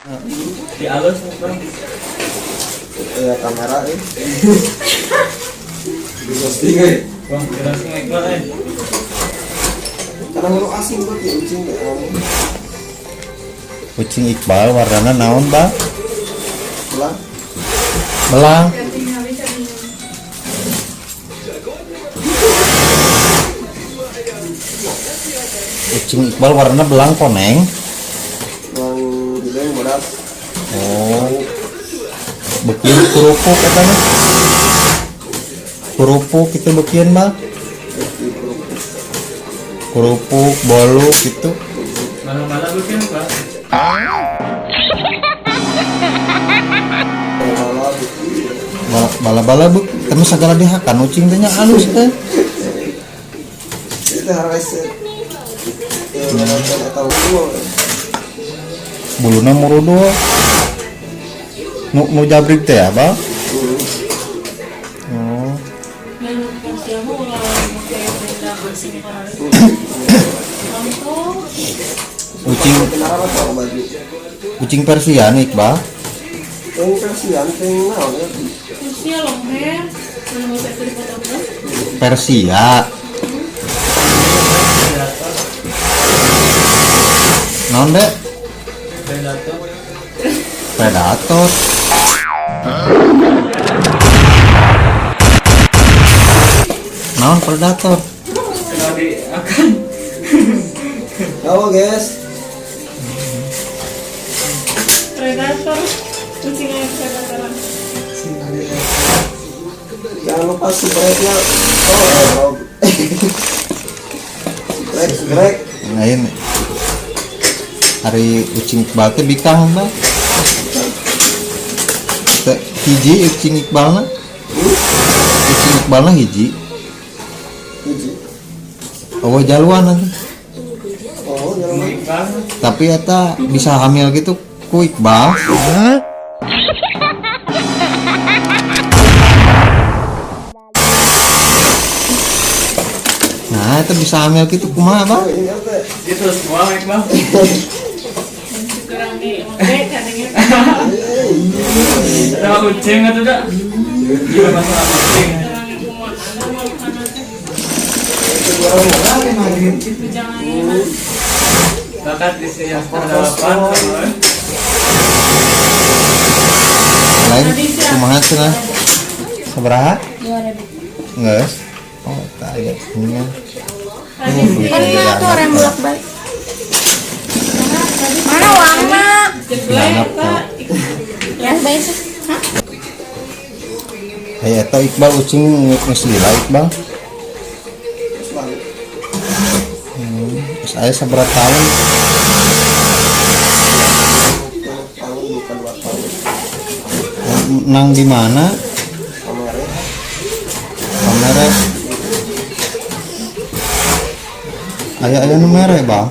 Di alus Bang. Ya kamera eh. Di posting eh. Bang, langsung Iqbal eh. Karena lu asing tuh di ucing ya. Ucing Iqbal warnana naon, Bang? Pulang. Belang. Ucing Iqbal warna belang koneng. Belang hidung bodas. Oh. Beukeun kerupuk eta mah. Kerupuk itu beukeun, Bang. Kerupuk, bolu gitu. Malam-malam bikin, Pak. Bala-bala buk, tapi segala dihakan ucing teh nya alus teh. Itu harus atau buluna murudul. Nu jabrik teh ya, Bang? Oh. Ucing ucing Persia nih, Iqbal. Persia Persia. Naon dek? Predator. Predator. Naon predator? Tadi akan. Halo guys. Predator. Kucingnya predator. Jangan lupa subscribe-nya. Oh, subscribe. Lain. Hari ucing Iqbal teh bikang, Bang. Teh hiji ucing Iqbalna. Ucing Iqbalna hiji. Hiji. Oh, jaluan nanti. Oh, jaluan. Tapi eta bisa hamil gitu ku Iqbal. Nah, itu bisa hamil gitu kumaha, Bang? Itu semua Iqbal. Sama kucing atau enggak? Iya, masalah kucing. Bakat di sini yang 7:30. Lain kumaha cenah? Sabaraha? 2000. Geus. Oh, tak aya nya. Mana tuh orang bolak-balik? Mana uangnya? Ya, bayar sih. Hah? Hey, eta Iqbal ucing geus lila Iqbal. Geus aya sabaraha tahun? Tahun bukan 2 tahun. Nang di mana? Kamere. Aya-aya nu mere, Bang.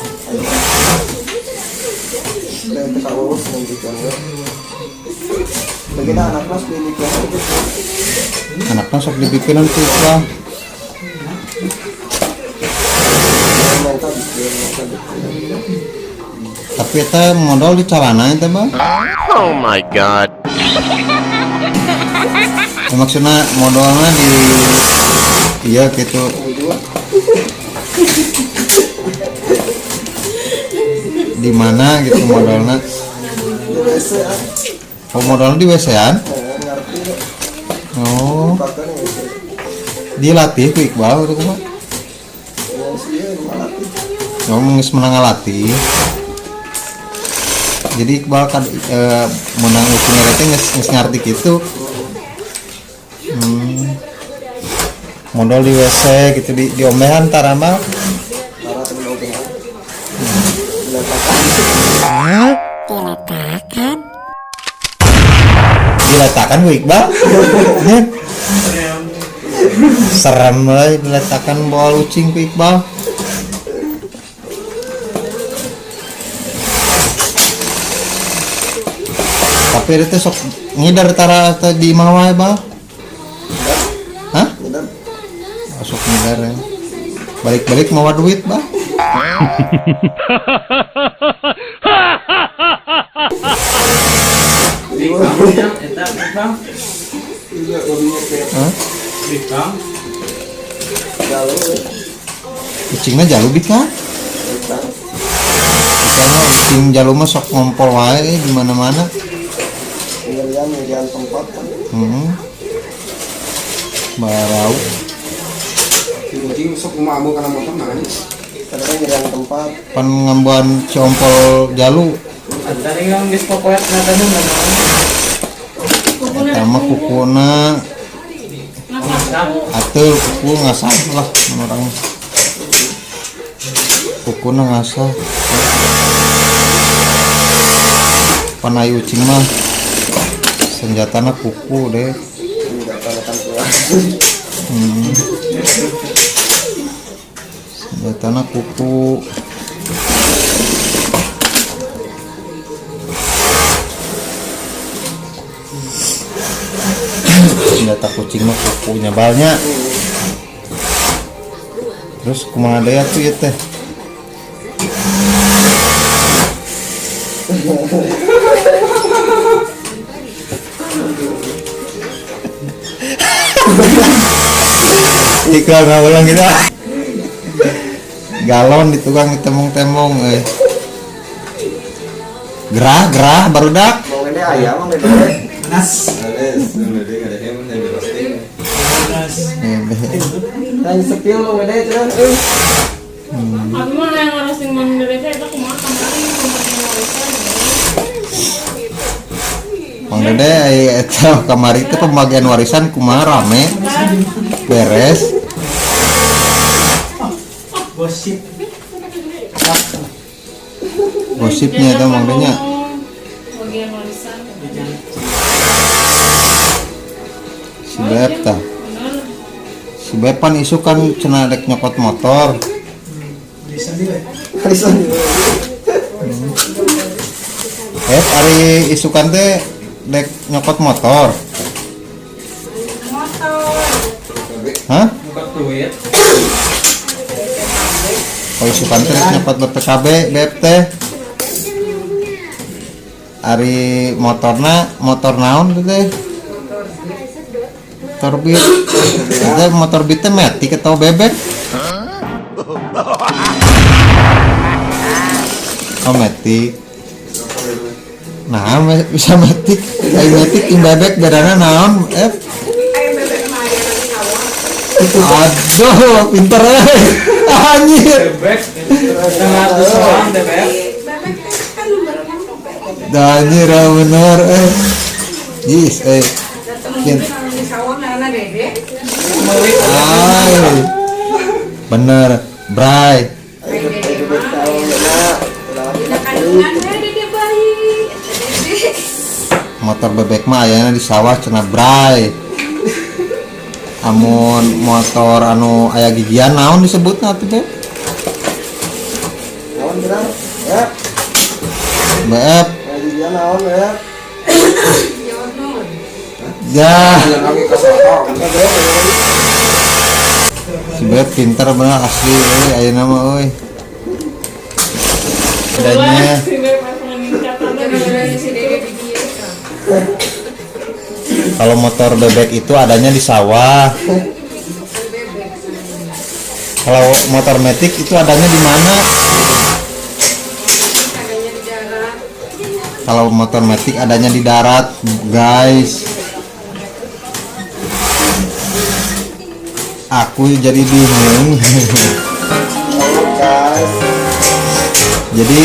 Anaknya sok dibikinan tuh, Bang. Tapi eta modal di calana eta, Bang. Oh my god. Ya, maksudnya modalnya di iya gitu. Di mana gitu modalnya? Oh, modalnya di WC-an? Oh. Dilatih ku Iqbal itu kumaha? Oh, geus menang ngalatih. Jadi Iqbal kan menang ucing teh geus ngarti kitu. Modal di WC gitu di ombehan tara mah. Diletakan. Diletakan ku Iqbal. Serem euy diletakan bawa ucing ku Iqbal. Tapi itu sok ngidar tara teh di imah wae, Bang. Hah? Sok ngidar ya. Balik-balik mawa duit, Bang. Bikang. Hah? Bikang. Jalu. Kucingna jalu bikang. Bikang mah kucing jalu mah sok ngompol wae di mana-mana. Nyerian tempat kan. Barau. Kucing sok kumaha ambu kana motor nangis. Kadang nyerian tempat. Pan ngambuan si ompol jalu. Tadi yang geus popoet na tadi mana? Eta mah kukuna. Atuh kuku ngasah lah mun urang. Kukuna ngasah. Pan aya ucing mah senjatana kuku deh. Senjatana kuku. Senjata kucing mah kukunya balnya. Terus kumaha deui atuh ieu teh? Iklan ulang gitu. Galon di tukang ditembong-tembong Gerah gerah barudak. Mau ini ayam mau bebek. Nas. Yang sepil mau gede cuman. Aku mah yang ngurusin Mang Dede teh eta kumaha kamari pembagian warisan. Mang Dede eta kamari teh pembagian warisan kumaha rame. Beres. Gosip. Gosipnya itu Mang Dede nya. Bagian warisan. Si Beb tah. Si Beb pan isu kan cenah rek nyokot motor. Warisan. Ari isukan teh dek nyokot motor. Hah? Nyokot duit. Oh isukan teh rek nyokot BPKB, Beb teh. Ari motorna, motor naon tuh teh? Motor Beat. Itu motor Beat teh matic atau bebek? Oh matic. Nah, bisa matic. Ai matic jeung bebek bedana naon? Aduh, pinter euy. Anjir. Bebek. 100 orang bebek. Dah anjir bener euy. Jis euy. Ay. Bener, Bray. Motor bebek mah ayana di sawah cenah Bray. Amun motor anu aya gigian naon disebutna atuh teh? Naon cenah? Ya. BF. Aya gigian naon ya? Ya. Si Beb pinter bener asli euy ayeuna mah euy. Adanya. Kalau motor bebek itu adanya di sawah. Kalau motor matic itu adanya di mana? Kalau motor matic adanya di darat, guys. Aku jadi bingung. Jadi